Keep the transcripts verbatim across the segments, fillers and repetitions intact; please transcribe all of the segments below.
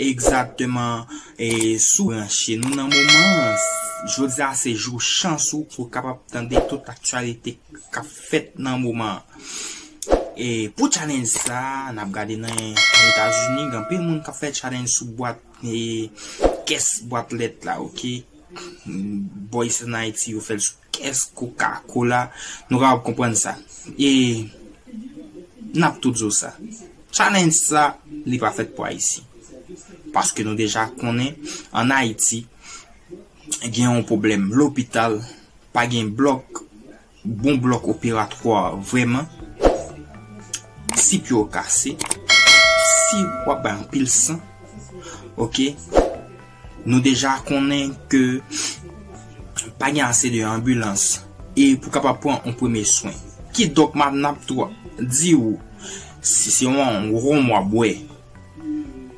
Egzakteman. E si w branche nou nan moman an, jodi a se jou chans ou pou w kapab tande tout aktyalite k ap fèt nan moman an. E pou challenge sa, n ap gade nan Etazini, gen anpil moun k ap fè challenge sou bwat, e, kès bwat lèt la, oke? Bò isit an Ayiti, yo fè l sou kès Coca-Cola. Nou kapab konprann sa. E n ap tou di w sa. Challenge sa, li pa fèt pou Ayiti. Paske nou deja konnen, an Ayiti, gen yon pwoblèm lopital, pa gen blòk, bon blòk operatwa vrèman. Si pye w kase, si w ap bay anpil san, oke, nou deja konnen ke pa gen ase de anbilans e pou kapab pran yon premye swen. Kidonk, m ap, n ap tou di w, si se yon wonm w ap bwè,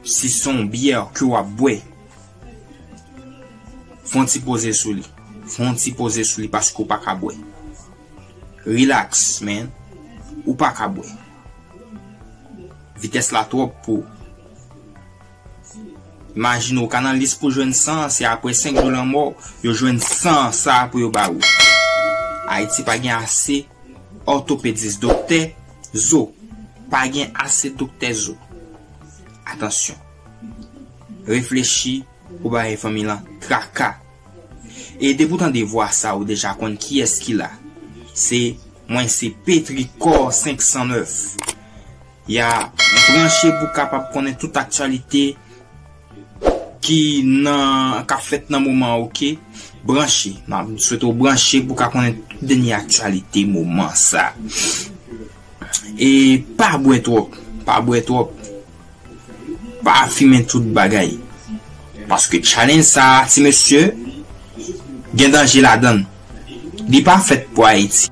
si se yon byè ke w ap bwè, fè yon ti poze sou li. Fè yon ti poze sou li paske w pa ka bwè. Relax, man. Ou pa ka bwè. Vitès la twòp pou ou. Imajine w ka nan lis pou jwenn san, se apre senk jou lanmò, yo jwenn san sa pou yo ba ou. Ayiti pa gen ase òtopedis, doktè zo. Pa gen ase doktè zo. Atansyon. Reflechi pou bay fanmi lan traka. E depi w tande vwa sa, ou deja konn kiyès ki la. Se mwen, se Petrikò senk san nèf. Ya, branche pou w kapab konnen tout aktyalite ki nan, k ap fèt nan moman an, oke? Branche. M ap swete w branche pou w ka konnen tout dènye aktyalite moman sa. E pa bwè twòp, pa bwè twòp. Pa fimen tout bagay. Paske challenge sa, ti mesye, gen danje ladan l. Li pa fèt pou Ayiti.